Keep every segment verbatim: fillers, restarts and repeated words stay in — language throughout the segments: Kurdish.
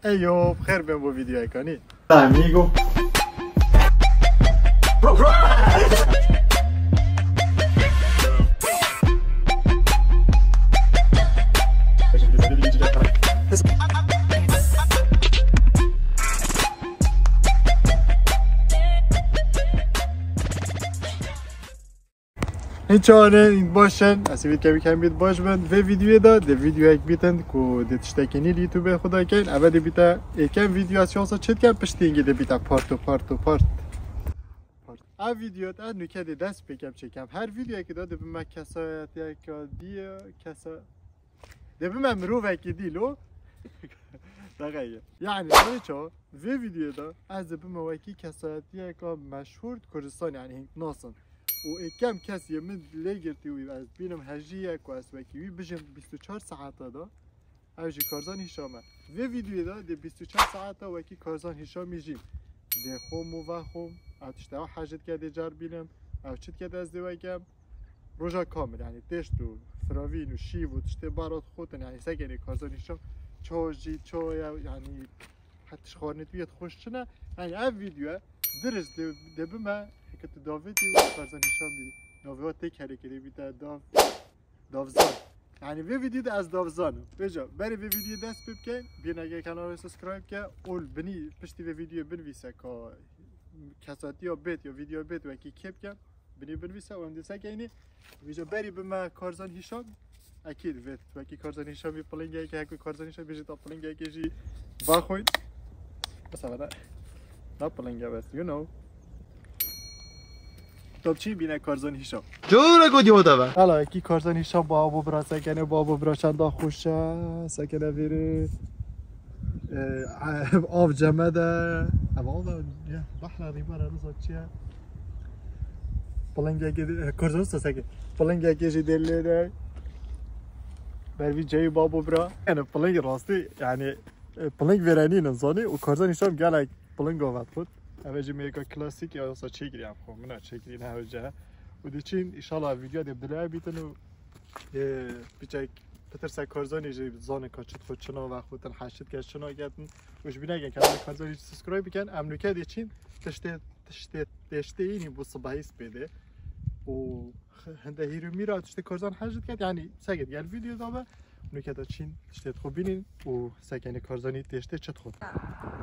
Eyo, bi xêr bên bo vîdeoyeka nî. Amigo. Hîn çawanê, hîn baş in? Ez hêvî dikim hemî baş bin. Vê vîdeoyê de, dê vîdeoyek bîtin ku dê tiştekî nî li YouTube xwe de kein. Eve dê bîte êkem vîdeoya siyansa çê dikem, piştî hingî dê bîte part û part û part. Part. Ev vîdeo ez nûke dê dest pê kem çêkem. Her vîdeoyekê de dê bime kesayetiyeka dî, kesa-, dê bime mirovekî dî lo. Daxeye. Yani, zanî çawa? Vê vîdeoyê de ez dê bime wekî kesayetiyeka meşhûr di Kurdistanê, yani hîn nas in. Û êkem kes yê min lê girtî wî ez bînim hejî ye ku ez wekî wî bijim bîst û çar saeta de. Ew jî Karzan Hîşam e. Vê vîdeoyê de dê bîst û çar saeta wekî Karzan Hîşamî jî dê xwim û vexwim, ew tişta ew hej dike dê car bînim, ew çi dike dê ez dê wekem. Roja kamil, yani têşt û firavîn û şîv û tiştê bara dixotin, yani sekenê Karzan Hîşam çawa jî, çawa ye, yani hetiş xwarinê tu yê xweş çi ne. Yani ev vîdeoye dirist dê, dê bime, heke tu davêtî û Karzan Hîşamî navê wa tê kerê kirê bîte dav. Davzan. Yani vê vîdeoyê de ez davzan im. Vêca, berê vê vîdeoyê dest pê bikeyn, bîne kanalê subscribe ke, ol binî piştî vê vîdeoyê binivîse ka kesatiya bêt ya vîdeoya bêt wekî kê bike, binî binivîse, û em dê sekeynî. Vêca berî bime Karzan Hîşam, ekîd vê wekî Karzan Hîşamî pilingeke, heko Karzan Hîşam bêjî ta pilingeke jî vexwin. Mesela ne, ne pilinge bes, you know. Top çî bîne Karzan Hîşam. Jûre ku dî hota be. Hala ki Karzan Hîşam babo bira sekene, babo bira çanda xweş e, sekene vêrê. E, av ceme de. Ev av da, ya, bahra rîbara niza çi ye. Pilingekê de, e, Karzan usta seke. Pilingekê jî dê lê de. Ber vî ceyî babo bira. Yani piling rastî, yani, e, piling vêrenî ne zanî û Karzan Hîşam gelek pilinga vedixwit. Ev jî mêrka klasîk ya, wisa çêkirî em xwe, min a çêkirî ne hewce. Û diçîn, înşallah vîdyoya dê bi dilê bîtin û, e, piçek pitir ser Karzanî jî zanin ka çi dixwe, çi navexwetin, heşt kes çi naketin. Û ji bîne gel kanalê Karzanî subscribe bikin. Em nûke diçîn, tiştê, tiştê, tiştê yînî bû sibahî spêdê. Û Hinde hîrûmîra tiştê Karzan hej diket, yani seket gel vîdeo da be, nûke de çîn tiştê xwe bînin û sekenê Karzanî têştê çi dixwin.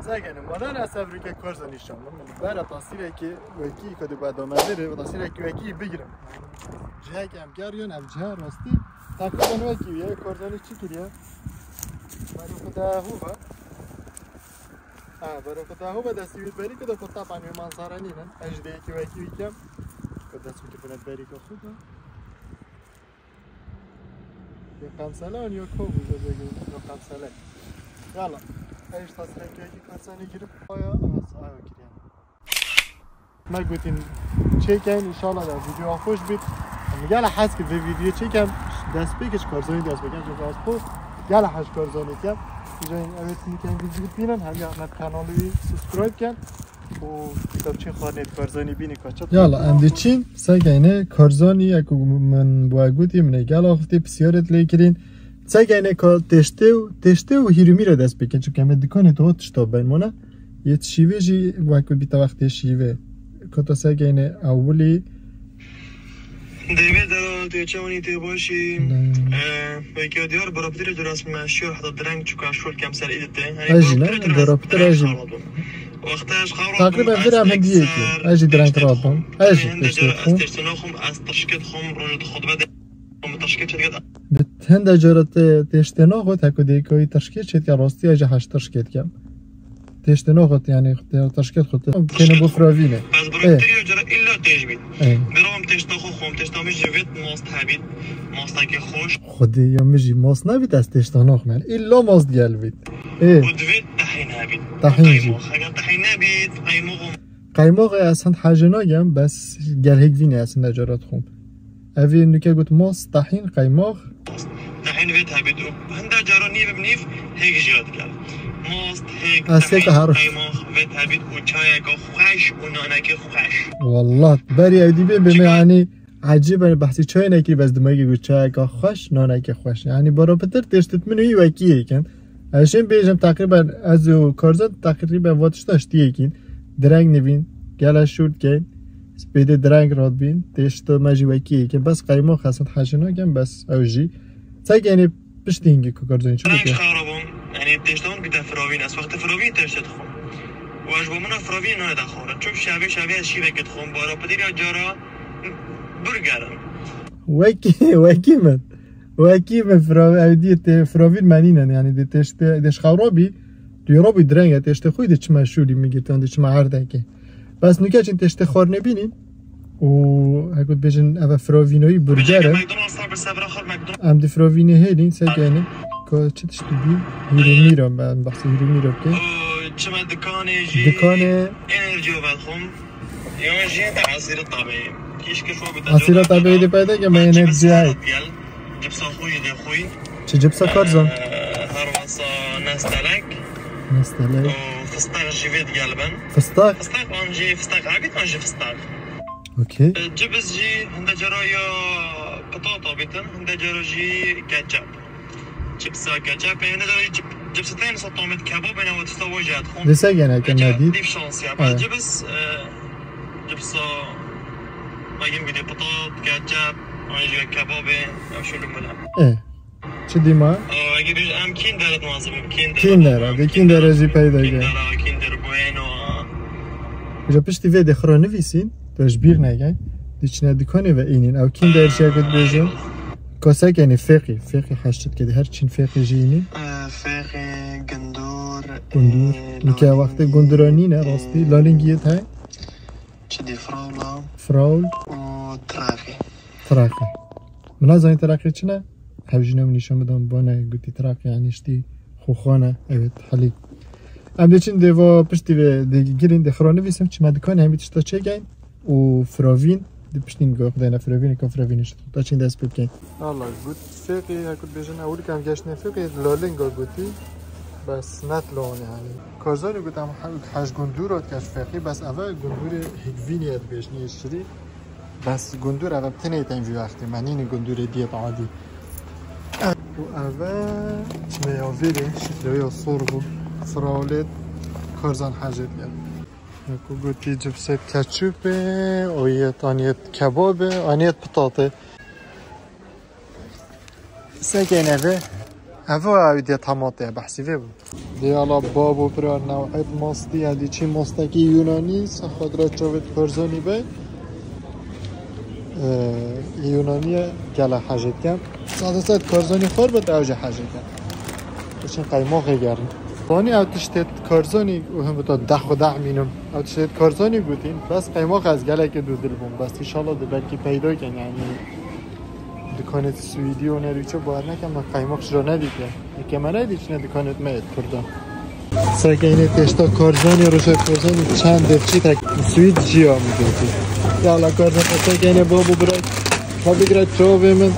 Sekenê manan ez ev rûke Karzanî şan, min bera tasîrekê wekî ku dê beda me vêrê, tasîrekê wekî bigirim. Cihek em geriyan, ev cihe rastî takriben wekî ye, Karzanî çi kiriye? Bero ku de hû be. Ha, bero ku de hû be destî wî berî ku de ku tapan wê manzara nînin. Ez jî dê yekî wekî wî kem. Ku dest wî kifine berî ku xwe be. Yo qemsele an yo ko bû, yo qemsele. Yala, ez ji tasîrekê wekî Karzanî girip. Aya, aha, aya kiriye. Me gotin çêken, înşallah da vîdeo xweş bît. Em gela hez kir vê vîdeo çêkem, dest pê kir ji Karzanî dest pê kem, çünkü ez xwe gela hez Karzanî kem. Jayın evet, niken vîdeo bînin, hem ya me kanalî subscribe ken û kitapçê xwarinê Karzanî bînî kaçak. Yala, em diçîn, sekeyne Karzanî, ya ku min bo gotî, min ê gela xwe tê pisyaret lê kirîn. Sekeyne ka têştê û, têştê û hîrûmî re dest pê kin, çünkü em ê dikanê toho tişta ben mona. Yê şîvê jî wek bîte wextê şîvê. Kota sekeyne ewilî. Devê dera tê çawanî tê başî. Ne. Ee, peki diyar bira pitirê tu resmi meşhur heta direng çuka şol kem ser îdite. Hani ez jî ne, bira pitir ez jî. Wexte ez xawra takriben vir em hindiyê ki. Ez jî direng rahat bûm. Ez jî têştê xum. Ez têştê naxum, ez tirşket xum, rojê xutbe de. Bi hinde cara te têştê naxwet, heko dê kawî tirşkê çêtke rastî, ez jî heş tirşkê dikem. Têştê naxwet, yani, tê tirşkê xwet. Kêne bo firavîne. Ez bi rêtir yo cara illa têş bît. Ê. Bero em têşta xwe xwem, têşta min jî vêt mast hebît, mastakê xweş. Xwedê ya min jî mast nebît, ez têşta naxwem. Yani, illa mast gel bît. Ê. Û divêt tehîn hebît. Tehîn jî. Qeymox. Eger tehîn nebît, qeymox û Qeymaxê ez hind hejê nagem, bes gel hêk vînê ez hinde cara dixwim. Evî nûke got mast, tehîn, qeymax. Tehîn vê tebît û hinde cara nîv bi nîv hêk jî ya dike. Mast, hêk, ez hêk tehîn, her qeymax vê tebît û çayeke xweş û naneke xweş. Wallah, berî ew dî bê bê me, yanî ecêb e, behsî çayê nekirî, bes dimegê got çayeke xweş, naneke xweş. Yanî barapitir têştit min wî wekî yêkin. Ez şên bêjim, teqrîben ez û Karzan teqrîben va tişta ştiyekîn. Direng nivîn, gele şûr dikeyn, spêdê direng radbîn, tê şta me jî wekî yekîn. Bes qeymox xesin heşî nakin, bes ew jî. Sek enê piştî hingî ku Karzan çi Direng dike? Xarabon, yani têştan bîte firavîn, ez wextê firavîn têştê dixwim. Û ez ji bo min re firavîn nayê de xwarin. Çim şevê şevê ez şîvekê dixwim, bara pidî ya cara burger in. Wekî, wekî min. Wekî min firav-, ew dî tê firavîn menînin, yani dê têştê, dê ji xew rabî, tu yê rabî direng e, têştê xwe dê çime şûrî min girtan, dê çime erdekê. Bes nuke çin têştê xwarinê bînîn û hekut bêjin eve firavînoyî burger e. McDonald's tar bi sevra xwe McDonald's. Em di firavînê hêlîn, se gene, ka çi tiştî bî, hîrûmîra, em behsê hîrûmîra bike. Û çime dikanê jî Dikanê enerjiya vedxwim. Yan jî te esîra tabeyê. Kîşke şo bide Esîra tabeyê de peyda ke me enerjiya. Gel. Cipsa xwe jî dê xwî. Çi cipsa Karzan? Ee, her wasa nestelek. Nestelek. Û fistaq jî vê digel bin. Fistaq? Fistaq an jî fistaq hebît an jî fistaq. Okey. Ee, cips jî hinde cara ya pitata bîtin, hinde cara jî ketçap. Cipsa ketçap, yani da cip-, cipsa tane sa tamet kebab, yani o tista wajat. Dese gene ke Ketçap, nedî. Dîv şans ya. Evet. Cips, e, cipsa, magin bir de patat, ketçap, aynı kebabı, ya şöyle böyle. E. Çi dîma? Aa, gibi bir em Kinder lazım, Kinder. Kinder, abi, Kinder jî peyda gel. Kinder, Kinder Bueno. Ji piştî vê dê xira nivîsîn, tu ji bîr neke. Diçine dikanê ve înîn. Ew Kinder jî hekut bêjin. Kasek yani fêqî. Fêqî heşt dike, her çin fêqî jî înîn. Ee, fêqî, gundur, Gundur. ee, Nike wextê gundura nîne, ee, rastî. Lalingiyê te? Çi dî, frawla? Frawl. Û tiraqî. Tiraqî. Min nazanî tiraqî çi ne? Hevjîna min nîşan bidan bane gotî tiraqî, yani ştî xuxane. Evet, helî. Em dê çin dê va piştî vê dê girîn dê xira nivîsim, çime dikanê hemî tişta çêkeyn û firavîn di piştîn go xudayna firavîn ka firavîn şt. Ta çin dest pê bikeyn. Allah gut fêqî, hekut bêjin ewil ke em geştine fêqî, lalinga gotî. Bes net lon yani. Karzanî got em he-, hej gundû rat keş fêqî, bes eve gundûrê hikvînî ye dibêjnî şirî. Bes gundûr eve tenê tên vî wextê, me nînî gundûrê diyet adî. Û eve çime ya vêrê şîtleya sor bû. Firawlêt Karzan hejêt gel. Ku gotî cipsêt keçûpê, oyêt aniyet kebabê, aniyet pitatê. Sekên eve, eve ew diye tamate behsî vê bû. Diyala bab û bira new'et mastî, ya dî çî mastekî Yunanî, se xwe dira çavêt Karzanî be. Ee, Yunanî ye, gele hejêt kem. Sade sed Karzanî xwar be, ew jî hejêt kem. Çin qeymoxê gerin. Tanî ew tiştêt Karzanî û him bita deh xwe deh mînim. Ew tiştêt Karzanî gotîn, bes qeymox ez gelekê dûdil bûm. Bes înşallah di belkî peyda ken, yani. Dikanêt Swîdî û nerî çi bar neke, me qeymox ji re nedîtiye. Eke me nedî çine dikanêt me yêt Kurdan. Sekeyne têşta Karzanî, roja Karzanî çend devçî tek Swîd jî ya min dîtî. Ya la Karzan sekeyne bab û bira. Hadi bira çavê min.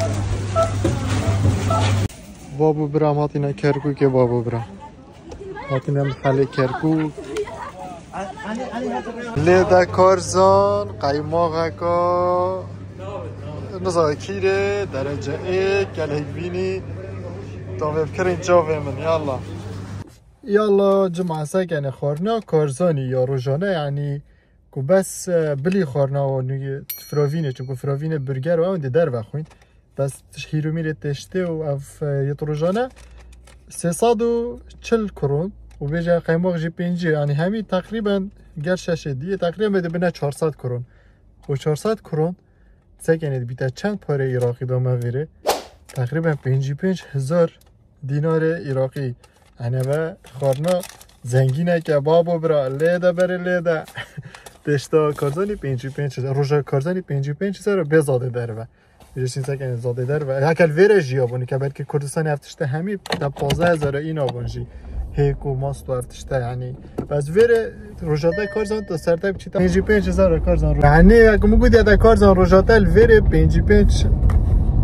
Bab û bira em hatîne Kerkûkê bab û bira. Hatine em xelê Kerkûk. Lê de Karzan, qeymaxeka, niza kîrê, derece êk, gelek bînî. Tavê bikirin çavê min, yallah. Yallah, cima sekene xwarina Karzanî ya rojane, yani ku bes, e, bilî xwarina û nû firavînê, çunku firavînê burger û ew ê derve xwîn. Bes hîrûmîrê têştê û ev, e, yê rojane sê sed û çil kron û bêje qeymox jî pêncî, yani hemî teqrîben ger şeşê dî, teqrîben dibine çar sed kron. Û çar sed kron sekenê dibîte çend parê Iraqî da me vêrê? Teqrîben pêncî pênc hezar dînarê Iraqî. Ene ve xwarina zengîneke babo bira, lê de berê lê de. Têşta Karzanî pêncî pênc hezar, roja Karzanî pêncî pênc hezar bê zadê derve. Ji çîn sekenê zadê derve. Heke li vêre jî ya bûn, ke belkî Kurdistanê ev tişte hemî de pazdeh hezar îna bûn jî. Hêk û mast û ev tişte, yani. Bes vêre rojate Karzan tu ser te biçî te pêncî pênc hezar Karzan. Yani, eku min gotiye te Karzan rojate li vêre pêncî pênc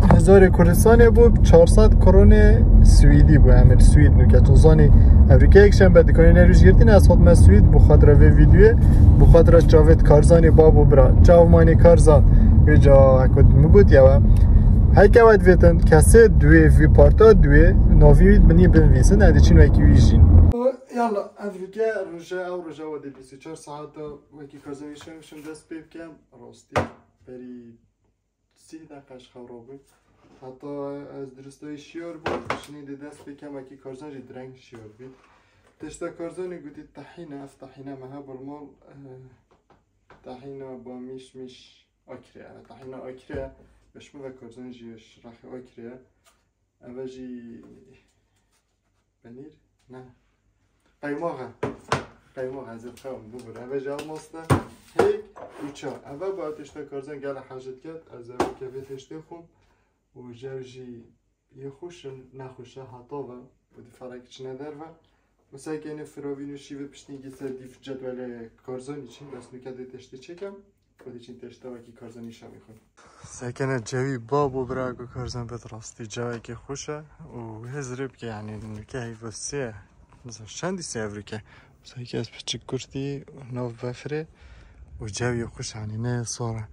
hezarê Kurdistanê bû, çar sed kronê Swîdî bû, em ê Swîd nûke. Tu zanî, ev rike yekşembe dikanê nerûj girtîne, ez hatime Swîd, bi xatira vê vîdyoyê, bi xatira çavêt Karzanê bab û bira. Çav manê Karzan. Vêca, eku min gotiye we. Heke we divêtin kesê duê vî parta duê navî wî binî binivîsin, ez diçin wekî wî jîn. Yalla, ev rike roje, ew roje we dê bîst û çar saeta wekî Karzanî şemişim dest pê bikem. Rastî berî sî deqe ji xew rabû. Heta ez duristayî şiyar bûm, şinî dê dest pê kem wekî Karzan jî direng şiyar bî. Tişta Karzanî gotî tehîne, ev tehîne me hebû li mal, eh, tehîna ba miş miş. Akre, yani tahîna akre, beş min ve Karzan jî şiraxê akre. Eve jî penîr? Ne. Qeymax e. Qeymax ez ê xewim bibir. Eve jî almosta hêk û ça. Eve ba tişta Karzan gele hecet ket. Ez eve kevê tiştê xwim. Û jew jî Yê xweş in, nexweş e, heta ve û di ferek çine derve. Û sekene firovîn û şîvê piştî gî ser dîf cedwelê Karzanî çin, bes nûke dê teştê çêkem û dê çin teşta wekî Karzanî şamî xwe. Sekene cewî bab û bira ku Karzan bet rastî cewekê xweş e û hêz rê bike, yanî nûke heyvosî ye. Çendî sê evrike. Sekene ez piçik kurtî nav befirê û cewî xweş, yanî ne sor e.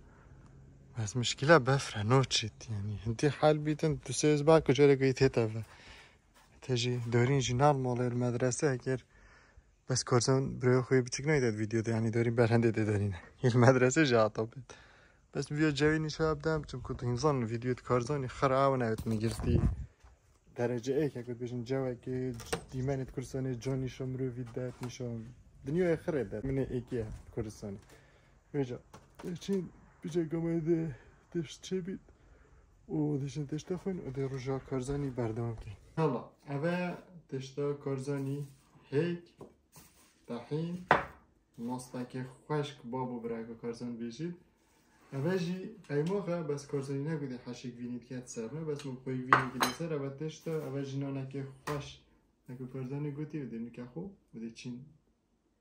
Bes mişkîla befr e, no çit, yanî hindî hal bîtin, tu sê ez ba ku careke wî tête ve. Te jî dorîn jî nal malê li medrese kir. Bes Karzan birayê xwe yê biçik nayê te vîdeo de, yanî dorîn berhendê de derîne. Yê li medrese jî hata bit. Bes vîya cewî nîşa bidem, çimku tu hîn zan vîdeo di Karzanî xir awin evet min girtî. Derece êk, heke dibêjin cewekê dîmenê di Kurdistanê can nîşa mirovî dide, nîşa dinyayê xirê de. Min ê êkî ye di Kurdistanê. Vêca, çîn piçeka me dê tişt çêbît û dişin tişta xwin û dê roja Karzanî berdewam kên. Yalla, eve tişta Karzanî hêk, tahîn, mastekê xweşk babo birayeka Karzan bêjît. Eve jî qeymax e, bes Karzanî negotî heşik vînî diket ser me, bes min xweyî vînî gide ser, eve tişt e, eve jî nanekê xweş. Heke Karzanî gotî, û dê nike xwe, û dê çîn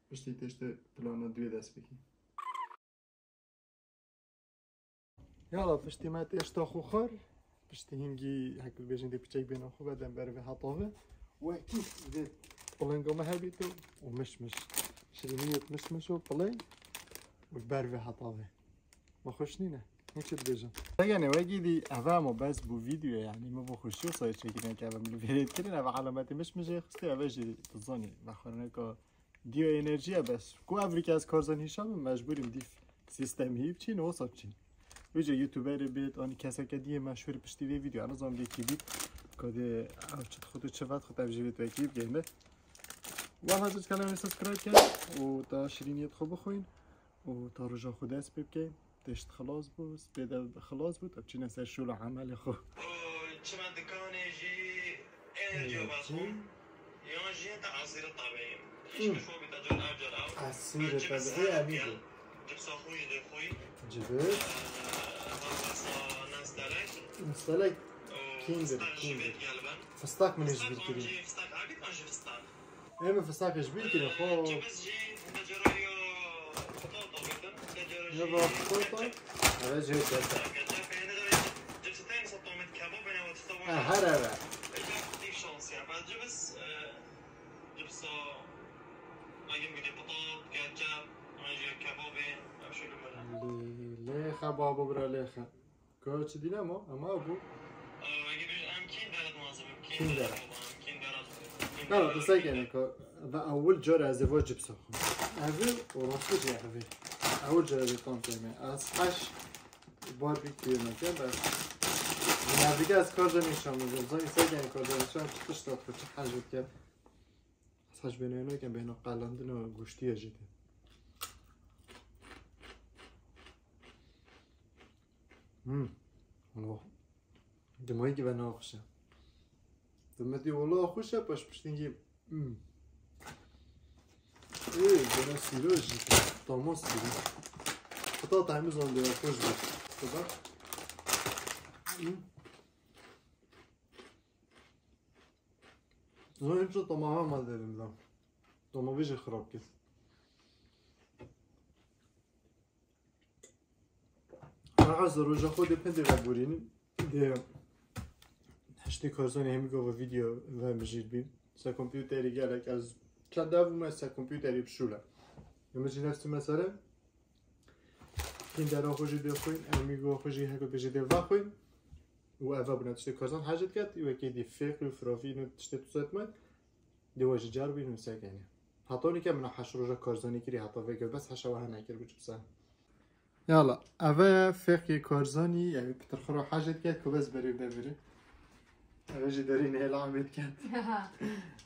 piştî tişt e plana duê dest bikî. Yala, piştî me têşta xwe xwar, piştî hingî hek dibêjin dê piçek bêna xwe ve dem ber vê heta ve. Wekî dê pilinga me hebît û mişmiş. Şirîniyet mişmiş û pileng û ber vê heta ve. Me xweş nîne. Hûn çi dibêjin? Peyane wekî dî eve ama bes bû vîdeo, yanî min bo xweşiyo sayê çêkirin ke eve min li vêrê kirin, eve alametê mişmişê xistê, eve jî tu zanî vexwarineka Diya enerjiye bes. Ku evrî ke ez Karzan hîşa bim, mecbûrîm dîf sîstemî hî biçîn, wisa biçîn. Wêce youtuberê bêt, anî keseke diyê meşhûr piştî vê vîdeo, nizam dê kî bît. Kadê ev çi dixwit û çi vedixwit, ev jî vê wekî bigeyne. Wa hezir kanalê subscribe ken û ta şirîniyet xwe bixwîn û ta roja xwe dest pê bikeyn. Tişt xilas bû, spê de xilas bû, ta biçîne ser şûla emelê xwe. Û çima dikanê jî enerjiya Enerji. Vatxûn, yan jî heta esîrê tavê. Hı. Îşte şo bî te car ev car ew. Esîrê tavê, amigo. Cipsa xwe jî dê xwî. Cibir. Ee, Varsa Nestelek. Nestelek. Û Kinder, fıstak jî Kinder. Vê digelben. Fıstak min jî Fıstak bîr an kirî. Jî fıstak abît an jî fıstak. Ê min fistaqê ji bîr kirin, xwe. Ceviz jî, te cara ya potato bikin, te cara jî Ya va potato? Ketçap. Evet, jê ketçap. Ketçap, yani cara cips te mesela tomat kebab, yani o tista Ha, var. Her eve. Ecab dî şans ya. Ben cips, e, cipsa, agim gidi potat, ketçap, ayrıca kebabı, hep şöyle böyle. Lê, lê xe babo bira lê xe. Ka çi dîne ma? Ama bu. Aa, gibi em Kinder lazım. Kinder. Kinder. Kinder. Yala, tu sekene ka ve ewil car ez ê va cipsa xwe. Evi orası jî evi. Ewil car ez ê tam teme. Ez heş barbekü yemek ya bes. Nerede ez Karzan nîşan mezim. Zani sekene Karzan nîşan çıkış da xwe çi hacet ke. Ez heş bêne yemek bêne qalandina goştiye jî de. Hmm. Allah. Dimay ki ve ne xweş e. Dimay wala xweş e, paş piştî ki, hmm. Ê, bana sîro jî. Tamam sîro. Heta tahmin zan de xweş bû. Bak. Hmm. Zan hiç tamam ama dedim ben. Tamam bir şey xirab kes. Her hezir roja xwe dê pindê veborînin. Dê heştê Karzanê hemî gava vîdeo ve mijîl bîn. Se kompûterî gelek ez çend ev me se kompûterî bişûle. Em jî nefsî mesele. Kindera xwe jî dê xwîn, hemî gava xwe jî heko dê jî dê vexwîn. û eva bûne tiştê karzan hej diket, wekî dî fêqî û firavîn û tiştê tu zet me, dê we ji car bîn û sekenê. Heta nike min heş roja karzanî kirî, heta vê gel bes heşa we hene kir biçim ser. Yala, eve fêqê karzanî, yani pitir xira hej diket, ku bes berê de biri. Eve jî derî nehêla Amêd ket.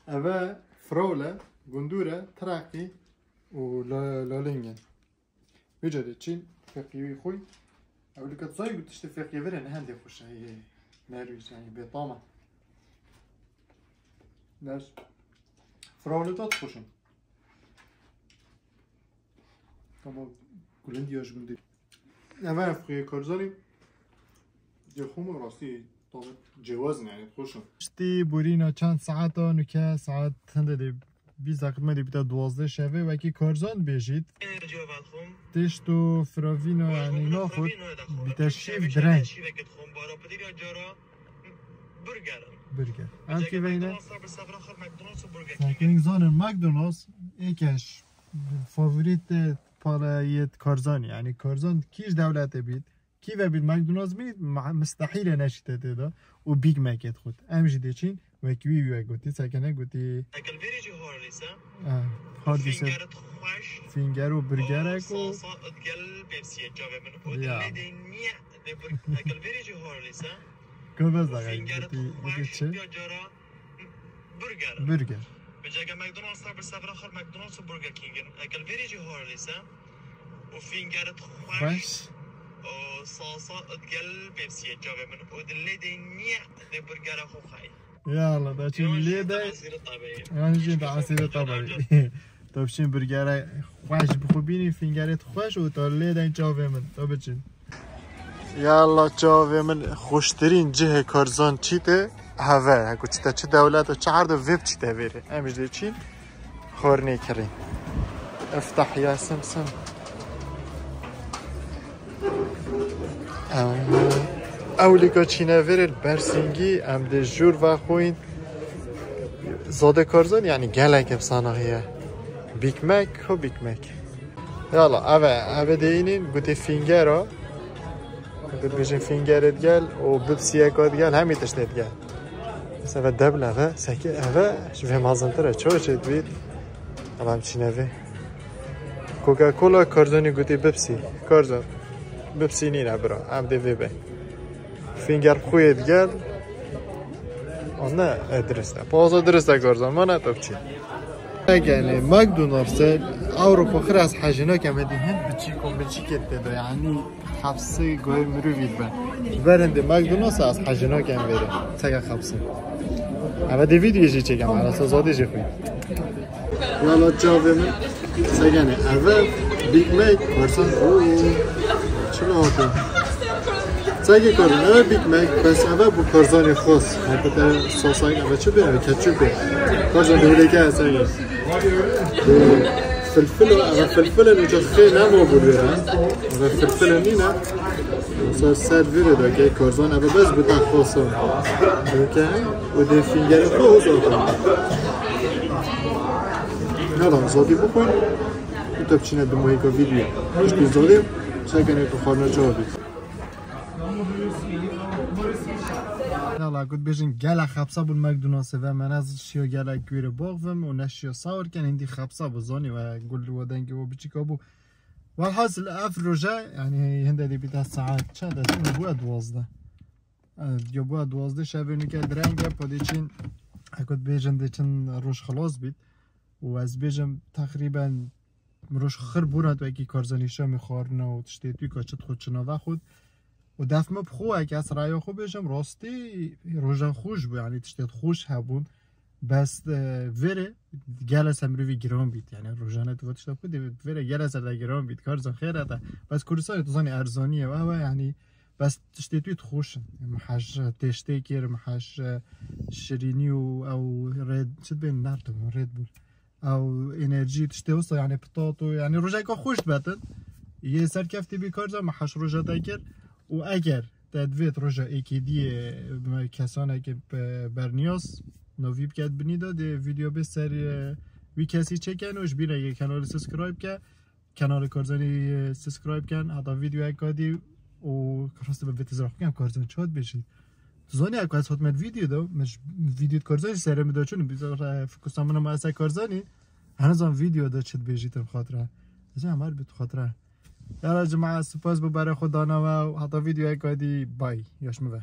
Eve firawle, gundûre, tiraqî û la-, lalingin. Vêca de çîn, feqî wî xwî. Ew li ket zayî got tiştê feqî vere ne hende xweş e, yê nerwî, yani bêtama. Ders. Firawlê tat xweş in. Ama gulin diya ji gundê. Eve feqî karzanî. Yê xwe me rastî tamet cêwaz in, yani xweş in. Piştî borîna çend saeta, nuke saet hinde de bîst deqîqe me dê bîte duwazdeh şevê, wekî karzan dibêjît. Tişt û firavîna, yani naxwit bîte şîv direng. Burger. Em kî veyne. Sakin zanin McDonald's êkeş favorît pala yêt karzan, yani karzan kî ji dewletê bît. Kî ve bît McDonald's bît, ma-, mistehîl e neşîte tê de. Û Big Mac yêt xwit. Em jî dê çîn, wekî wî wî gotî, sekene gotî. Ekel vêrê jî Harley'se. Eh, Harley'se. Finger xweş. Finger û burgerek û salsa digel Pepsi'ye çavê min. Û ya. Dilê de niye de bur-, ekel vêrê jî Harley'se. Ku bes da finger gotî, gotî xweş çi? Ya cara Burger. Burger. Bi cege McDonald's ser bi sevra xir McDonald's û Burger King in. Ekel vêrê jî Harley'se û finger xweş. Xweş. Û salsa digel Pepsi'ye çavê min. Û dilê de niye de burgera xwe xey. Ya Allah, da çin lê de. Yan jî da asîrê tabî. To biçin burgera xweş bixwe bînî, fingerê xweş û to lê de çavê min. To biçin. Yalla çavê min, xweştirîn cihê karzan çî tê heve. Heko çî te çi dewlet û çi erd û vê çî te vêrê. Em ji dê çîn xornê kirîn. Iftah ya simsim. Em, ewlîka çîne vêrê li bersîngî, em dê jûr vexwîn. Zadê karzan, yani gelek efsanahiye. Big Mac, ho Big Mac. Yala, eve, eve deyînîn, gotê fingera. Gotê bêjin fingerê digel û bipsiyeka digel, hemî tiştê digel. Mesela debl eve, seki eve, ji vê mezintir e, çawa çê dibît? Eve em çîne vê. Coca-Cola karzanî gotî bipsî. Karzan, bipsî nîne bira, em dê vê be. Finger xuyê digel. Anne, e, dirist e. Paza dirist e karzan, mana to biçî. Egenê McDonald's e, Ewropa xir ez hejî nakem, hêdî hin biçîko biçîkê tê de, yani hepsê goyê mirovî dibe. Ji ber hindê McDonald's ez hejî nakem vêrê. Seke hepsê. Eve dê vîdyoyê jî çêkem, arasa zadê jî xwe. Yala çavê min, segene eve Big Mac, karzan, ooo, çi lê hate? Sege karzan, eve Big Mac, bes eve bu karzanê xos. Hepete sosayê eve çi bê, eve ketçup bê. Karzan dewleke sege. Filfilo, eve filfilo nuca xê nema bu lira. Eve filfilo nîne. Sar ser vire de ke karzan eve bes bu ta xosa. Dewleke, o de fingere xos o. Nada, zadî bixwin. Û te biçîne di muhîka vîdyoya. Piştî zodê çekene ku xwarina çawa bît. Yala, ku dibêjin gelek xepsa bûn McDonald's ve, me ne ez şiyo gelek wî re baxvim û ne şiyo sawir ken, hindî xepsa bû, zanî we gul we dengê we biçîka bû. Welhasil ev roje, yani hinde dê bîte saet çend e, bûye duwazdeh. E, ya bûye duwazdeh şevê nûke direng e, pa dê çîn, heko dibêjin dê çin roj xilas bît. Û ez bêjim teqrîben miroj xir bûna tu wekî karzanî şamî xwarina û tiştê tu ka çi dixwe çi nava xwe. Û def min bi xwe wek ez raya xwe bêjim, rastî roja xweş bû, yanî tiştê xweş hebûn. Bes, e, vêrê gele ser mirovî giran bît. Yanî rojane tu tişta xwe dê vêrê gele ser de giran bît. Karzan xêr e te. Bes Kurdistanê tu zanî erzanî ye. Ew e, yanî bes tiştê tu xweş in. Mihej têştê kir, mihej şirînî û ew Red, çi dibên Nardo, Red Bull. Ew enerjî tiştê wisa, yanî pitat û, yanî rojeka xweş dibetin. Yê serkeftî bî kar ze me heşt roja te kir û eger te divêt roja êkêdiyê me kesaneke be-, berniyaz novî biket binî de dê vîdeo bê ser, e, wî kesî çêken û ji bîr neke kanalê subscribe ke. Kanalê Karzanî, e, subscribe ken, heta vîdeoyeka dî û rastî bi vê tizra xwe ken Karzan çi hat bêjî. Tu zanî, ev ez hatime vîdeo de, min ji vîdeo Karzanî serê min de çûn, bizar fikir sa min ma ese Karzanî. Hene zan vîdeo de çi dibêjî te xatira. Ez ê emar bit xatira. Yara cemaat, spas bo berê xwe dana we û heta vîdeoyeka dî. Bay. Yaş mi ve.